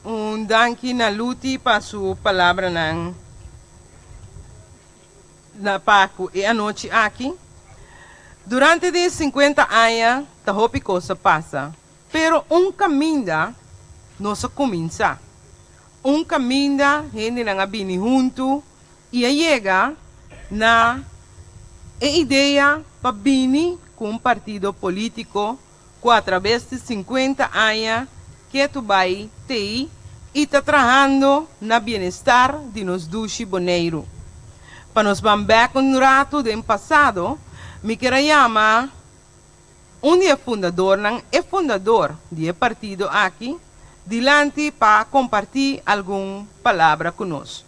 Un danki na Luti pa su palabranan na pa ku e anochi aki. Durante di 50 aña ta hopi kos a pasa, pero un kaminda nos a kuminsá. Un kaminda hendenan a bini huntu i a yega na e idea pa bini ku un partido polítiko ku atraves di 50 aña ketu bai t'ei i ta trahando na bienestar di nos dushi Boneiru. Pa nos ban bèk un ratu den pasado, mi ker a yama un di e fundadornan, e fundador di e partido aki, dilanti pa kompartí algun palabra ku nos.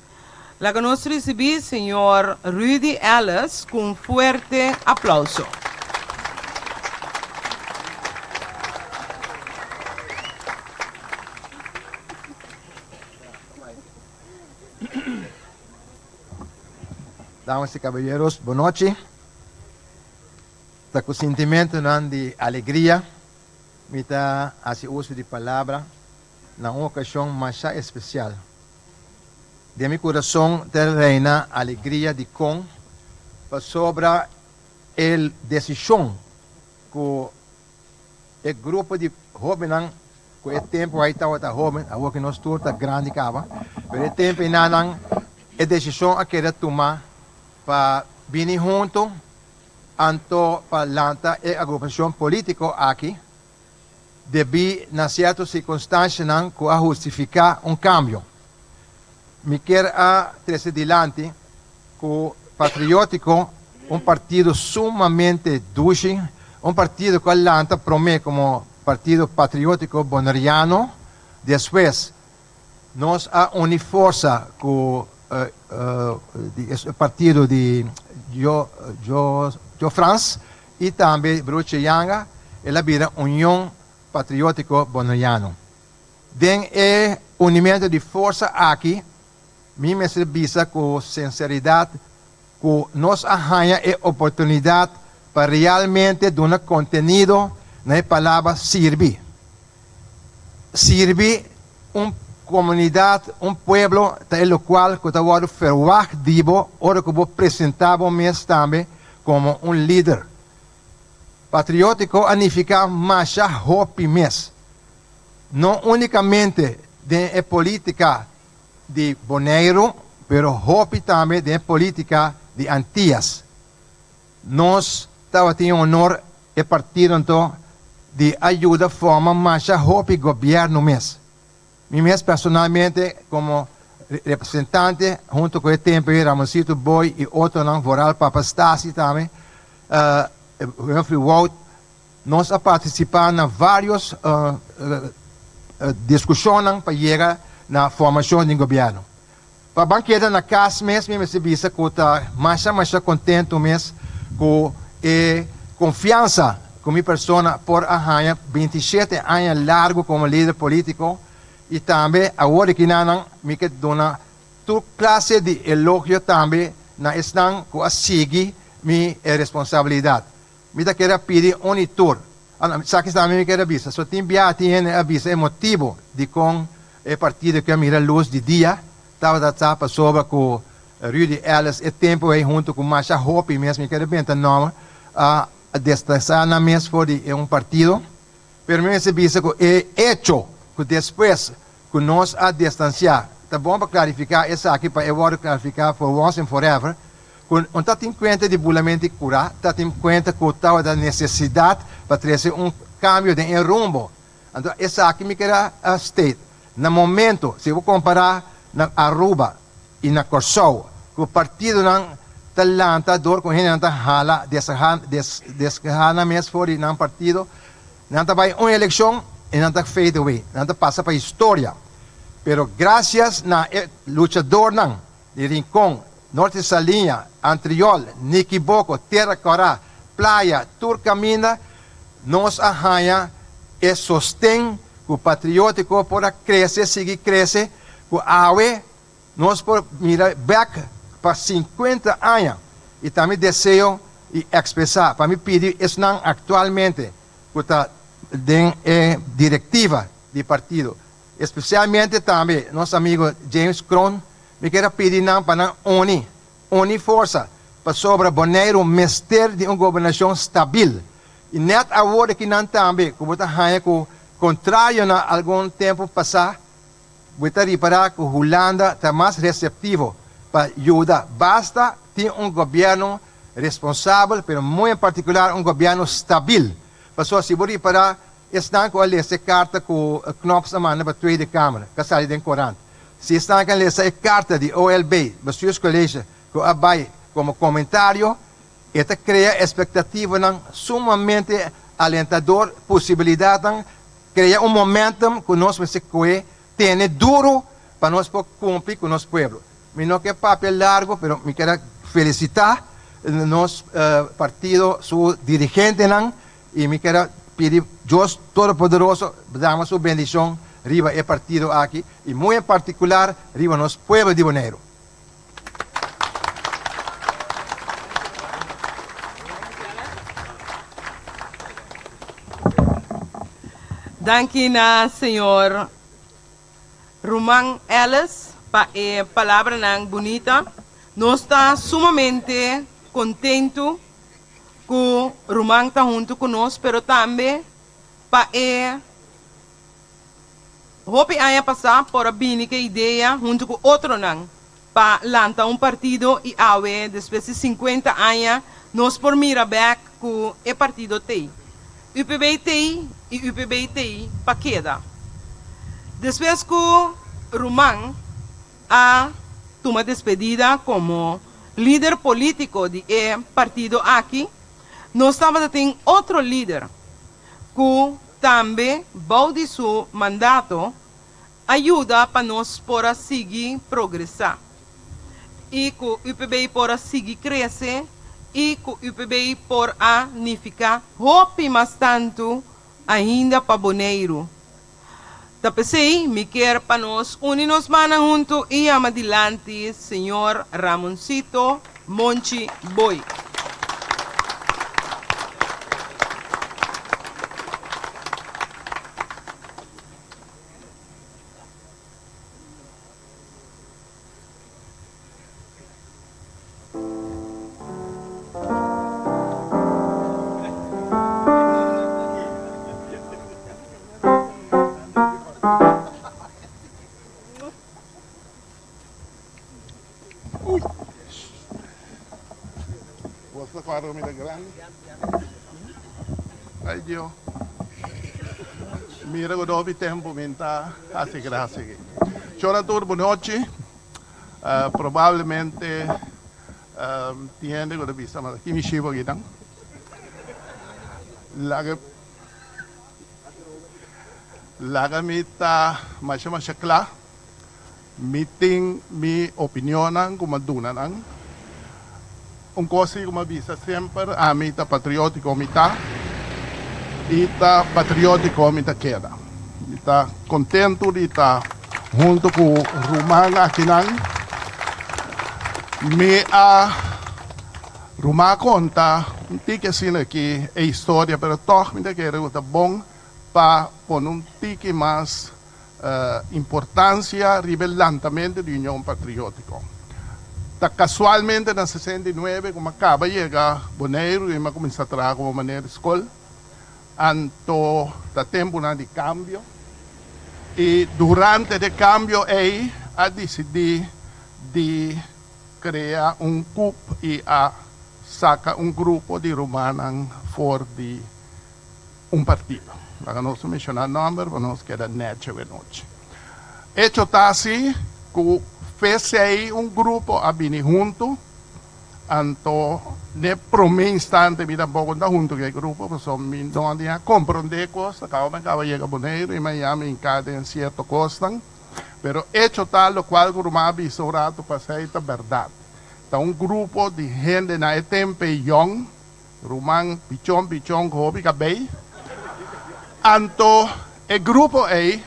Laga nos risibí señor Rudy Ellis ku un fuerte aplouso. Damas y caballeros, bon nochi. Ta ku sintimentonan di alegria mi ta hasi uso di palabra na un okashon masha espesial. Den mi kurason ta reina alegria dikon pasobra e desishon ku e grupo di hóbennan ku e tempu ei tabata hóben, awor ku nos tur ta grandi kaba, pero e tempu einanan e desishon a keda tuma pa bini huntu anto pa lanta e agrupashon polítiko aki debí na sierto sirkunstanshanan ku a hustifiká un kambio. Mi kier a trese dilanti ku Patriótiko, un partido sumamente dushi, un partido ku a lanta promé komo Partido Patriótiko Boneriano, despues nos a uni forsa ku e partido di Joe Frans i tambe Broertje Janga, el a bira Union Patriótiko Boneriano. Den e unimentu di forsa aki, mi mester bisa ku sinseridat ku nos a haña e oportunidat pa realmente duna kontenido na e palabra sirbi. Sirbi un komunidat, un pueblo ta e lokual ku ta wòrdu ferwagt di bo ora ku bo presentá bo mes tambe komo un lider. Patriótiko a nifiká masha hopi mes, no únikamente den e polítika di Boneiru, pero hopi tambe den e polítika di Antias. Nos tabatin e honor e partido anto di a yuda forma masha hopi gobièrnu mes. Mi mes personalmente komo representante hunto ku e tempu ei Ramoncito Boy i otronan, vooral Papa Stasi tambe, Humphrey Wout, nos a partisipá na vários diskushonnan pa yega na formashon di gobièrnu. Pa ban keda na kas mes mi mester bisa ku ta masha masha kontentu mes ku e konfiansa ku mi persona por a haña 27 aña largu komo lider polítiko i tambe awor di kinanan mi ke duna tur klase di elogio tambe na esnan ku a sigui mi e responsabilidat. Mi ta kere a pidi un i tur. Esaki tambe mi kere a bisa. So tin biaha tin hende a bisa e motibu dikon e partido ke a mira lus di dia tabata ta pasobra ku Rudy Ellis e tempu ei huntu ku masha hopi mes, mi kere benta nòmber, a destrasá nan mes for di e un partido. Pero mi mester bisa ku e echo ku despues ku nos a distansiá, ta bon pa klarifiká esaki pa e wòrdu klarifiká for once and forever, ku no ta tin kuenta di bulamento di kurá, ta tin kuenta ku tabata nesesidat pa trese un kambio den e rumbo. Anto esaki mi keda state. Na momento, si bo kompará na Aruba, i na Kòrsou ku partidonan ta lanta dor ku hendenan ta hala deskehá nan mes for di nan partido, nan ta bai un elekshon i nan ta fade away, nan ta pasa pa historia. Pero grasias na e luchadornan di Rincon, Norte Saliña, Antriol, Nikiboko, Tera Kòrá, Playa, tur kaminda nos a haña e sosten ku Patriótiko por a krese, sigui krese, ku awe nos por mira bèk pa sinkuenta aña i ta mi deseo i ekspresá pa mi pidi esnan aktualmente ku ta den e direktiva di partido, espesialmente tambe nos amigo James Kroon, mi kier a pidi nan pa nan uni, uni forsa, pasobra Boneiru mester di un gobernashon stabil. I nèt awor aki nan tambe ku bo ta haña ku kontrario na algun tempu pasá, bo ta ripará ku Hulanda ta mas reseptivo pa yuda. Basta tin un gobièrnu responsabel, pero muy en partikular un gobièrnu stabil. Pasobra si bo ripará esnan ku a lesa e karta ku Knops a manda pa Tweede Kamer, ku a sali den korant, si esnan ku a lesa e karta di OLB, Bestuurscollege, ku a bai komo komentario, E ta krea espektativanan sumamente alentador, posibilidatnan, krea un momentum ku nos mester kohe tene duru pa nos por kumpli ku nos pueblo. Mi no ke papia largu, pero mi kier a felisitá nos partido su dirigentenan i mi kier a pidi Dios Todopoderoso dama su bendishon riba e partido aki i muy en partikular riba nos pueblo di Boneiru. Danki na señor Ruman Ellis pa e palabranan bunita. Nos ta sumamente kontentu ku Ruman ta huntu ku nos, pero tambe pa e Hopi aña pasá por a bini ku e idea huntu ku otronan pa lanta un partido i awe despues di sinkuenta aña nos por mira bèk ku e partido t'ei. UPB t'ei i UPB t'ei pa keda. Despues ku Ruman a tuma despedida komo lider polítiko di e partido aki, nos tabata tin otro lider ku Tambe bou di su mandato a yuda pa nos por a sigui progresá i ku UPB por a sigui krese i ku UPB por a nifiká hopi mas tantu ainda pa Boneiru. Ta p'esei mi kier pa nos uni nos mannan huntu i yama dilanti señor Ramoncito Monchi Boy. Boso cuadro mira grandi. Ay Dios. Mira cu dobi tempo mi ta haci gracia aki. Chora tur bonochi. Probablemente tin hende cu ta bisa mas aki mi shibo aki nan. Laga laga mi ta masha masha cla. Mi tin mi opinionnan ku m'a duna nan. Un kos si ku m'a bisa semper, ami ta patriótiko mi ta i ta patriótiko mi ta keda. Mi ta kontentu di ta huntu ku ruman akinan. Mi a ruman a konta un tiki asina aki e historia, pero tòg mi ta kere ku ta bon pa pone un tiki mas Importancia riba e lantamento di Union Patriotico. Ta casualmente na 69 cu mi a caba yega Boneiru y mi a cuminsa traha como meneer di scol. Anto ta temponan di cambio y durante de cambio ey a dicidi di crea un coup y a saca un grupo di rumannan for di un partido. Laga nos no menshoná nòmber pa nos keda nèchi awe nochi. Echo ta asi ku P'esei un grupo a bini huntu, anto n'e promé instante mi tampoco no ta huntu ku e grupo pasobra mi no a tin a komprondé kos, akaba mi kaba yega Boneiru i Miami hinká den sierto kosnan, pero echo ta lokual ku ruman a bisa un ratu pasá ei ta bèrdat. Ta un grupo di hende na e tempu ei yòn, ruman pichon pichon ku hopi kabei, anto e grupo ei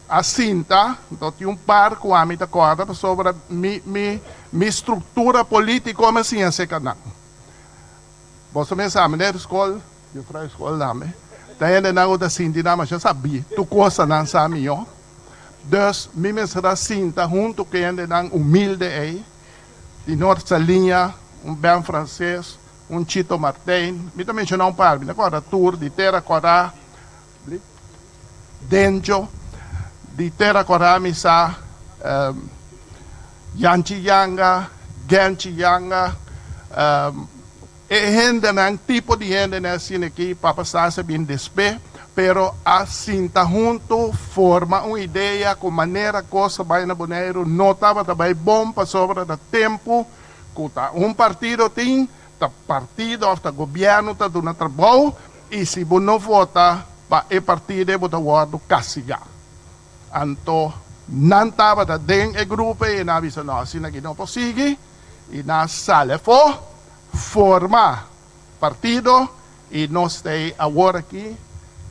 a sinta, anto tin un par ku ami ta kòrda pasobra mi mi mi struktura polítiko mi a siña serka nan. Boso mes sa mi den skol, jufrou skol tambe, ta hendenan ku ta sinti nan masha sabí, tur kos ta nan sa mihó. Dus mi mester a sinta huntu ku e hendenan humilde ei, di Noord Saliña, un Ben Frances, un Chito Martijn, mi ta menshoná un par, mi ta kòrda tur, di Tera Kòrá, Dencho, di Tera Kòrá mi sa, Yanchi Yanga, Genchi Yanga, e hendenan, tipo di hendenan asina aki, Papa Sas a bin despe, pero a sinta huntu, forma un idea ku manera kos ta bai na Boneiru no tabata bai bon pasobra ta tempu ku ta un partido tin, ta partido òf ta gobièrnu ta duna trabou i si bo no vota pa e partido ei bo ta wòrdu kastigá. Anto nan tabata den e grupo ei i nan a bisa no asina aki no por sigui i nan a sali afó forma partido i nos ta ei awor aki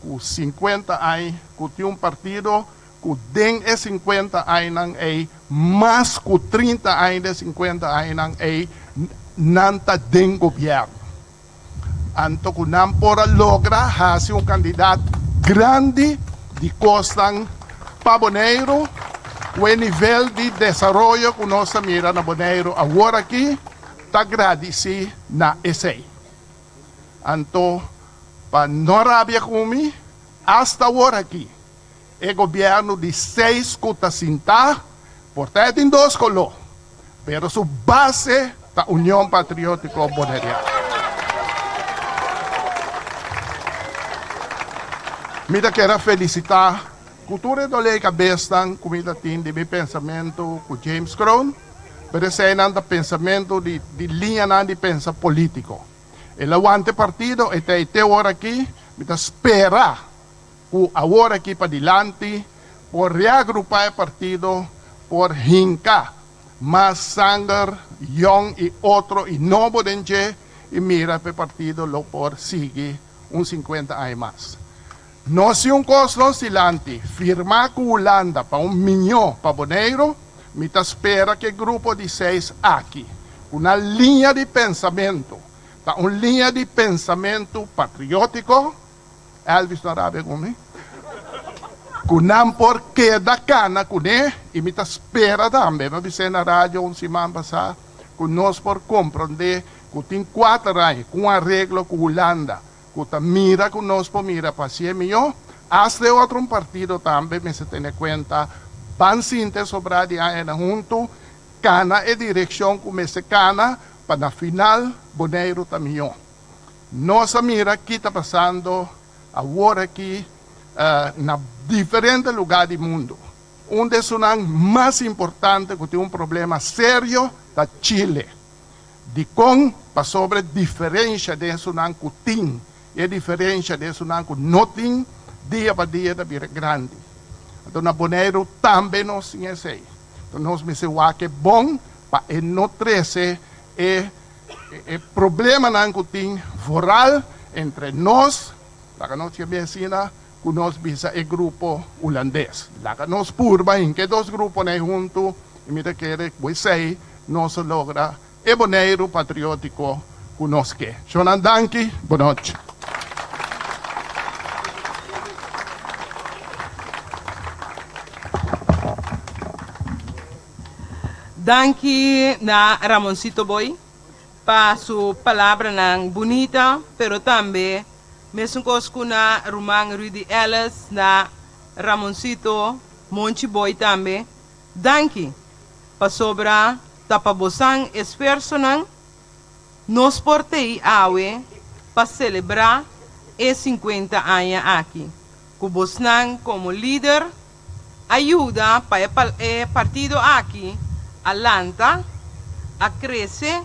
ku sinkuenta aña ku tin un partido ku den e sinkuenta añanan ei mas ku trinta aña den sinkuenta añanan ei nan ta den gobièrnu. Anto ku nan por a logra hasi un kandidat grandi di kosnan pa Boneiru ku e nivel di desaroyo ku nos ta mira na Boneiru awor aki ta gradisí na esei. Anto pa no rabia ku mi asta awor aki E gobierno di seis cu ta sinta por ta e tin dos color, pero su base ta Union Patriotico Boneriano. Mi ta kere felicita cu tur e dole cabesnan cu mi ta tin di mi pensamento cu James Kroon, pero eseynan ta pensamento di liñanan di pensa politico. El a wanta e partido, e ta ey te ora aki, mi ta spera ku awor aki padilanti por reagrupá e partido, por hinka mas sanger yòn i otro i nobo den dje i mira ku e partido lo por sigui un sinkuenta aña mas. No si un kos nos dilanti, firmá ku Hulanda pa un miñó pa Boneiru, mi ta spera ku e grupo di seis aki, ku nan liña di pensamentu ta un liña di pensamentu patriótiko, Elvis no rabia ku mi, ku nan por keda kana kuné i mi ta spera tambe, mi a bis'é na radio un siman pasá, ku nos por komprondé ku tin kuater aña ku un areglo ku Hulanda ku ta mira ku nos por mira pa hasié mihó, asta e otro un partido tambe mester tene kuenta ban sinta e sobrá di añanan huntu kana e direkshon ku mester kana pa na final Boneiru ta mihó. Nos a mira ki ta pasando awor aki na diferente lugá di mundu. Un di esunnan mas importante ku tin un problema serio ta Chile. Dikon? Pasobra e diferensha den esunnan ku tin i e diferensha den esunnan ku no tin dia pa dia ta bira grandi. Anto na Boneiru tambe nos tin esei. Anto nos mester wak e bon pa e no trese e E problemanan ku tin vooral entre nos, laga nos yam'é asina, ku nos bisa e grupo hulandes. Laga nos purba hinka e dos gruponan ei huntu i mi ta kere ku esei nos a logra e Boneiru patriótiko ku nos ke. Shonnan danki, bonochi. Danki na Ramoncito Boy pa su palabranan bunita, pero tambe mesun kos ku na ruman Rudy Ellis, na Ramoncito Monchi Boy tambe. Danki, pasobra ta pa bosan esfuersonan nos por tei awe pa selebrá e sinkuenta aña aki, ku bosnan komo lider a yuda pa e partido aki a lanta, a krese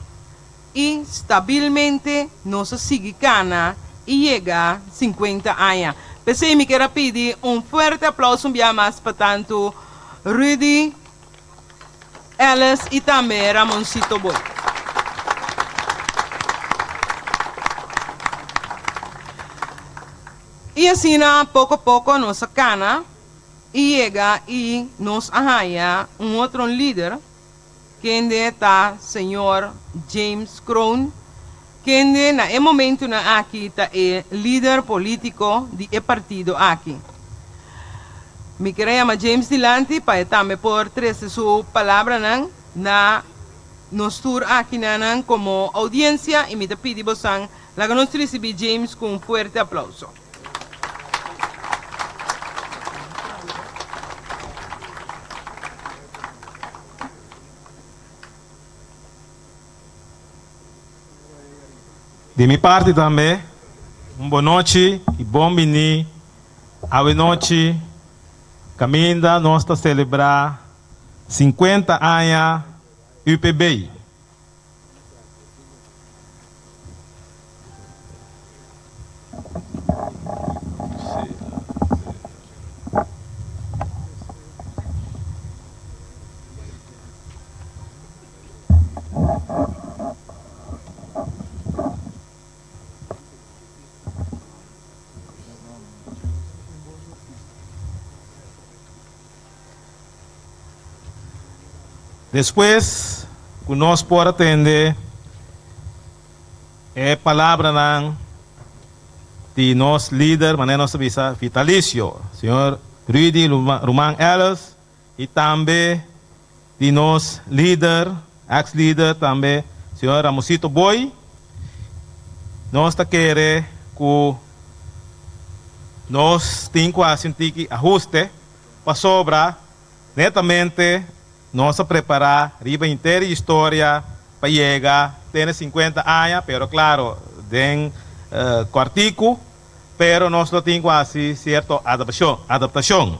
i stabilmente nos a sigui kana i yega 50 aña. P'esei mi kier a pidi un fuerte aplauso un bia mas pa tantu Rudy Ellis i tambe Ramoncito Boy. I asina poko poko nos a kana i yega i nos a haña un otro lider kende ta señor James Kroon kende na e momentunan aki ta e lider polítiko di e partido aki. Mi kier a yama James dilanti pa e tambe por trese su palabranan na nos tur akinanan komo oudiensia i mi ta pidi bosan laga nos risibí James ku un fuerte aplauso. Di mi parti tambe, un bonochi i bon bini awe nochi kaminda nos ta selebrá 50 aña UPB. Despues ku nos por a tende e palabranan di nos lider, manera nos ta bisa, vitalisio, señor Rudy Ruman Ellis, i tambe di nos lider, ex lider tambe, señor Ramosito Boy, nos ta kere ku nos tin ku hasi un tiki ahuste pasobra netamente nos a prepará riba henter e historia pa yega te na 50 aña, pero klaro den kòrtiku, pero nos lo tin ku hasi sierto adaptashon.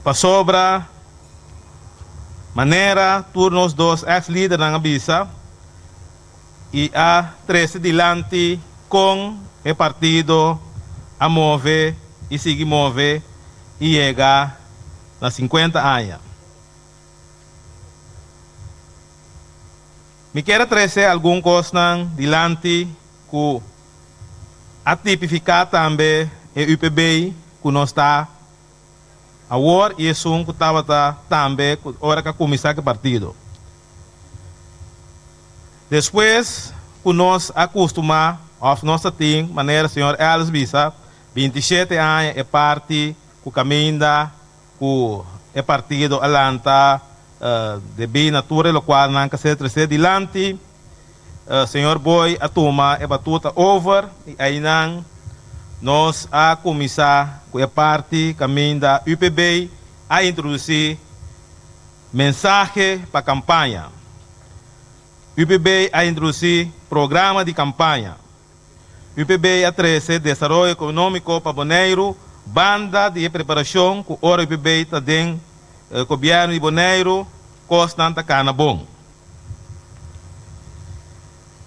Pasobra manera tur nos dos ex lidernan a bisa y a trece dilanti con e partido a move y sigui move y yega na 50 aña. Mi kier a trece algun cosnan dilanti cu a tipifica tambe e UPB cu nos ta awor y esun cu tabata tambe cu ora cu a cuminsa cu e partido. Despues cu nos a custuma of nos ta tin, manera señor Ellis bisa, 27 aña e parti cu caminda cu e partido a lanta debí na tur e locual nan ka ser trece dilanti, señor Boy a tuma e batuta over y aynan nos a cuminsa cu e parti caminda UPB a introduci mensahe pa campaña. UPB a introduci programa di campaña. UPB a trece desaroyo economico pa Boneiru banda di e preparacion cu ora UPB ta den gobierno di Boneiru cosnan ta cana bon.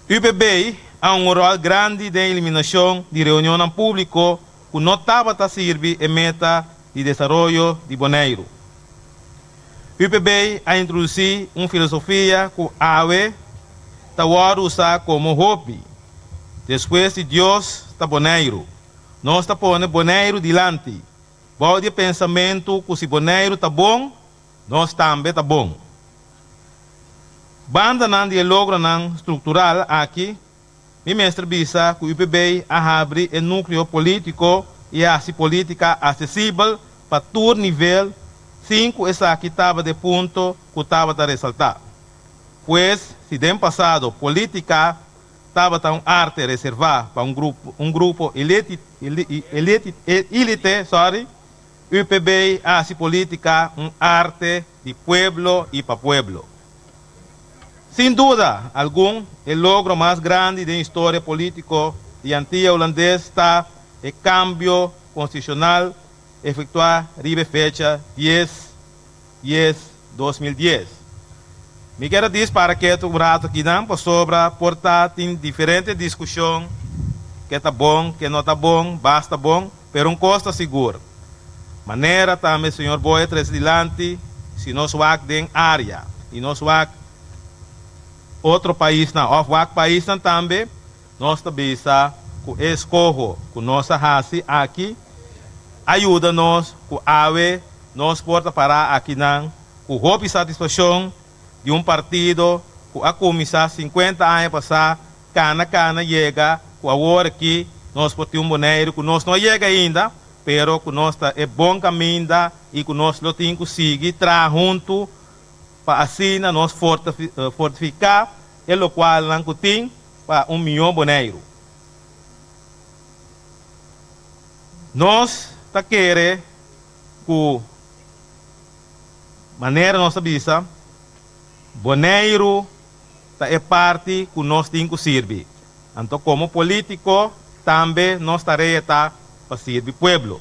UPB a un rol grandi den eliminacion di reunionnan publico cu no tabata sirbi e meta di desaroyo di Boneiru. UPB a introduci un filosofia cu awe ta wordo usa como hopi. Despues di Dios ta Boneiru. Nos ta pone Boneiru dilanti, bou di e pensamentu ku si Boneiru ta bon, nos tambe ta bon. Bandanan di e logronan struktural aki, mi mester bisa ku UPB a habri e núkleo polítiko i a hasi polítika asesibel pa tur nivel sin ku esaki tabata e punto ku tabata resaltá. Pues, si den pasado polítika tabata un arte reservá pa un grupo un grupo elite elite sorry, UPB a hasi polítika un arte di pueblo i pa pueblo. Sin duda algun, e logro mas grandi den historia polítiko di Antia Hulandes ta e kambio konstitushonal efektuá riba e fecha dies dies. 2010. Mi kier a dis para ketu un rato akinan pasobra por ta tin diferente diskushon ke ta bon, ke no ta bon, basta bon, pero un kos ta sigur, manera tambe señor Boy a trese dilanti, si nos wak den área i nos wak otro paisnan òf wak paisnan tambe, Nos ta bisa ku e eskoho ku nos a hasi aki a yuda nos ku awe nos por ta pará akinan ku hopi satisfakshon di un partido ku a kuminsá sinkuenta aña pasá kana kana yega ku awor aki nos por tin un Boneiru ku nos no a yega ainda pero ku nos ta e bon kaminda i ku nos lo tin ku sigui traha huntu pa asina nos fortifiká e lokualnan ku tin pa un mihó Boneiru. Nos ta kere ku, manera nos ta bisa, Boneiru ta e parti ku nos tin ku sirbi. Anto komo polítiko tambe nos tarea ta pa sirbi pueblo.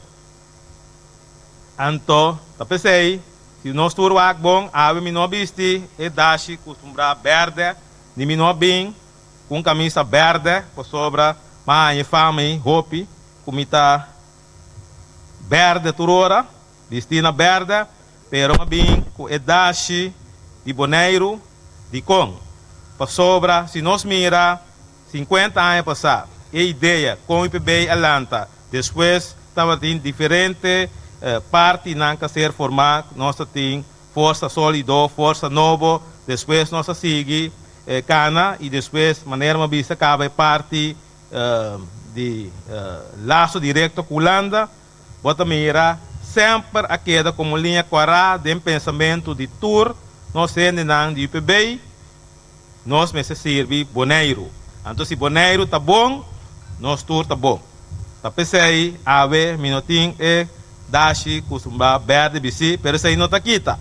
Anto ta p'esei si nos tur wak bon, awe mi no a bisti e dashi kustumbrá bèrdè, Ni mi no a bin ku un kamisa bèrdè pasobra m'a haña e fama ei hopi ku mi ta bèrdè tur ora, bistí na bèrdè, pero m'a bin ku e dashi di Boneiru. Dikon? Pasobra si nos mira sinkuenta aña pasá e idea kon UPB a lanta, despues tabatin diferente partinan ku a ser formá, nos ta tin Forsa Sólido, Forsa Nobo, despues nos a sigui kana i despues manera mi a bisa kaba e parti di laso direkto ku Hulanda, bo ta mira semper a keda komo liña kòrá den pensamentu di tur nos hendenan di UPB, nos mester sirbi Boneiru. Anto si Boneiru ta bon, nos tur ta bon. Ta p'esei awe mi no tin e dashi kustumbrá bèrdè bisí, pero esei no ta kita.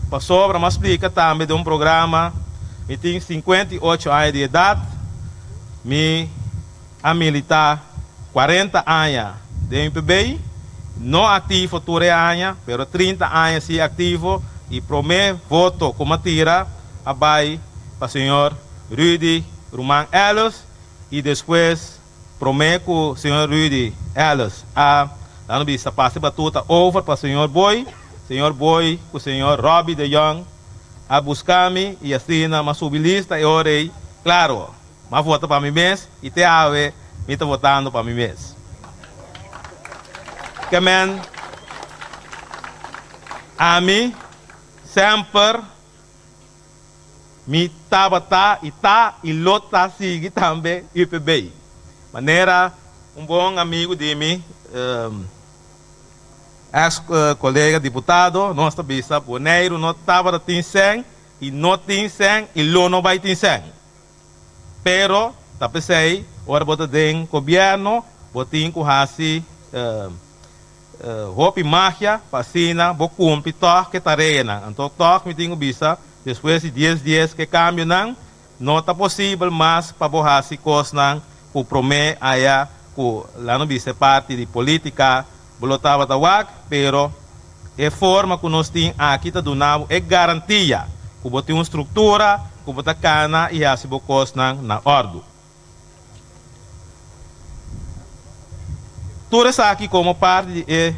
Pasobra mi a splika tambe den un programa, mi tin 58 aña di edat, mi a militá 40 aña den UPB, no aktivo tur e aña, pero 30 aña sí aktivo i promé voto ku mi a tira a bai pa señor Rudy Ruman Ellis i despues promé ku señor Rudy Ellis a dando bista pasa e batuta over pa señor Boy, señor Boy ku señor Robbie de Jong a buska mi i asina mi a subi lista e ora ei, klaro mi a vota pa mi mes i te awe mi ta votando pa mi mes. Ke men ami semper. Mi tabata i ta i lo ta sigui tambe UPB. Manera un bon amigu di mi, ex kolega diputado, nos ta bisa Boneiru no tabata tin sèn i no tin sèn i lo no bai tin sèn. Pero ta p'esei ora bo ta den gobièrnu bo tin ku hasi Hopi magia pa asina bo cumpli tog ke tareanan. Anto tog mi tin cu bisa, despues di dies dies ke cambionan, no ta posibel mas pa bo haci cosnan cu prome aya cu la no bisa e parti di politica bo lo tabata wak, pero e forma cu nos tin aki ta duna bo e garantia cu bo tin un structura cu bo ta cana y haci bo cosnan na ordu. Tur esaki komo parti di e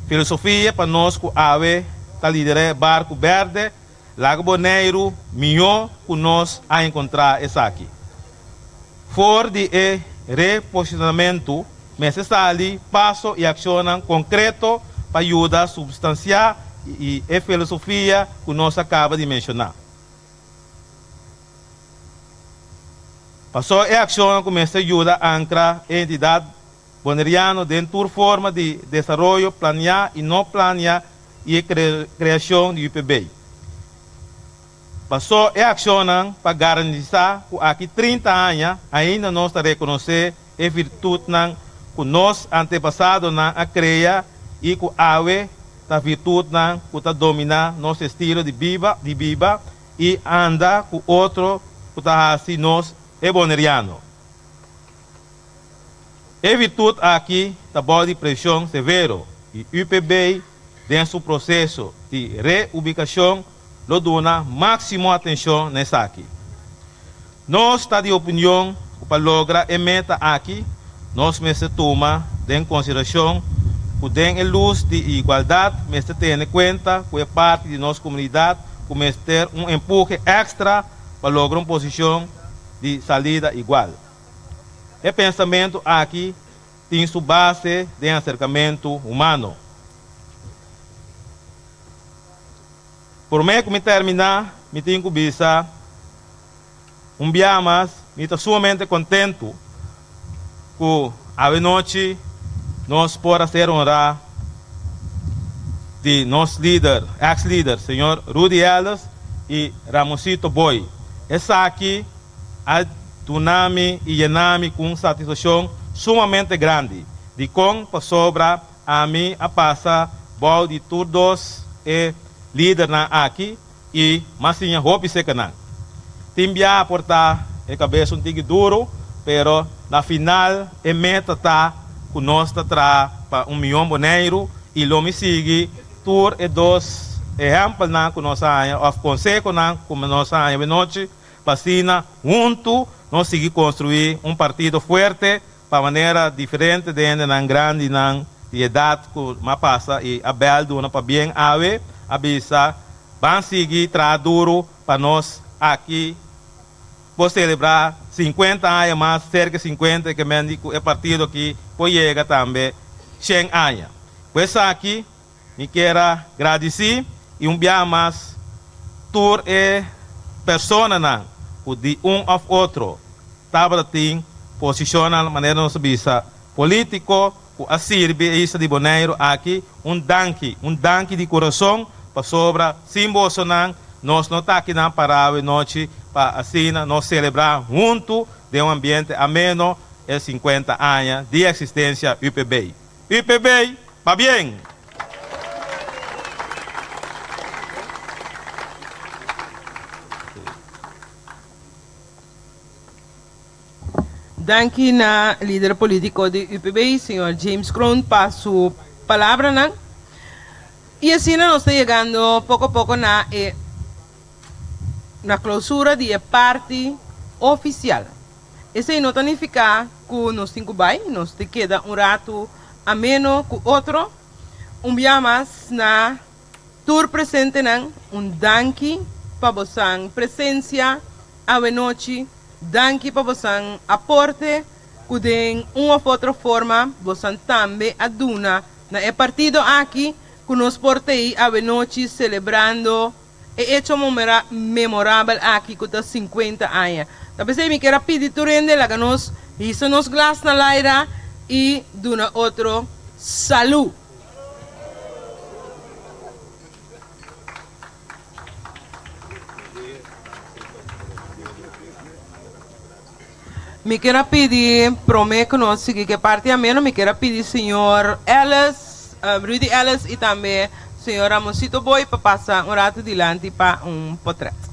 filosofia pa nos ku awe ta liderá e barku bèrdè laga Boneiru mihó ku nos a enkontrá esaki. For di e reposicionamentu mester sali paso i akshonnan konkreto pa yuda supstansiá e filosofia ku nos a kaba di menshoná. Pasó e akshonnan ku mester yuda ankra e entidat boneriano den tur forma di desaroyo planiá i no plania i e kreashon di UPB. Pasó e akshonnan pa garantisá ku aki 30 aña ainda nos ta rekonosé e virtutnan ku nos antepasadonan a krea i ku awe ta virtutnan ku ta dominá nos estilo di biba di biba i anda ku otro ku ta hasi nos e boneriano. E virtut aki ta bou di preshon severo i UPB den su proseso di reubikashon. lo duna máksimo atenshon na esaki. Nos ta di opinion ku pa logra e meta aki nos mester tuma den konsiderashon ku den e lus di igualdat mester tene kuenta ku e parti di nos komunidat ku mester un empuhe èkstra pa logra un posishon di salida igual. E pensamentu aki tin su base den aserkamentu humano. Promé ku mi terminá, mi tin ku bisa un biaha mas, mi ta sumamente kontentu ku awenochi nos por a ser honrá di nos lider, eks lider, señor Rudy Ellis i Ramoncito Boy. Esaki a duna mi i yena mi ku un satisfakshon sumamente grandi. Dikon? Pasobra Ami a pasa bou di tur dos e lidernan aki i m'a siña hopi seka nan. Tin biaha por ta e kabes un tiki duru, pero na final e meta ta ku nos ta traha pa un mion Boneiru i lo mi sigui tur e dos ehèmpelnan ku nos a haña òf konsehonan ku nos a haña awenochi pa asina huntu nos sigui konstruí un partido fuerte Pa manera diferente den hendenan grandinan di edat ku m'a pasa i a bèl duna pabien awe, a bisa, Ban sigui traha duru pa nos aki por selebrá sinkuenta aña mas, serka sinkuenta e ke men di ku e partido aki por yega tambe shen aña. Ku esaki mi kier a gradisí i un biaha mas tur e personanan ku di un òf otro tabata tin posishonnan, manera nos ta bisa, polítiko ku a sirbi e isla di Boneiru aki, un danki, un danki di kurason, pasobra sin bosonan nos no ta akinan pará awe nochi pa asina nos selebrá huntu den un ambiente ameno e sinkuenta aña di eksistensia UPB. UPB, pabien! Danki na lider politico di UPB, señor James Kroon, pa su palabranan. Y asina nos ta yegando poco poco na e na clausura di e parti oficial. Esey no ta nifica cu nos tin cu bay, nos tin keda un rato ameno cu otro. Un bia mas na Tur presentenan un danki pa bosan presencia awenochi, danki pa bosan aporte cu den un of otro forma bosan tambe a duna na e partido aki cu nos por tei awenochi celebrando e hecho memorabel aki cu ta 50 aña. Ta pesey mi kier a pidi tur hende laga nos hisa nos glas na laira y duna otro salu. Mi kier a pidi, prome ku nos sigui ku e parti ameno, mi kier a pidi señor Ellis, Rudy Ellis i tambe señor Ramoncito Boy pa pasa un ratu dilanti pa un potret.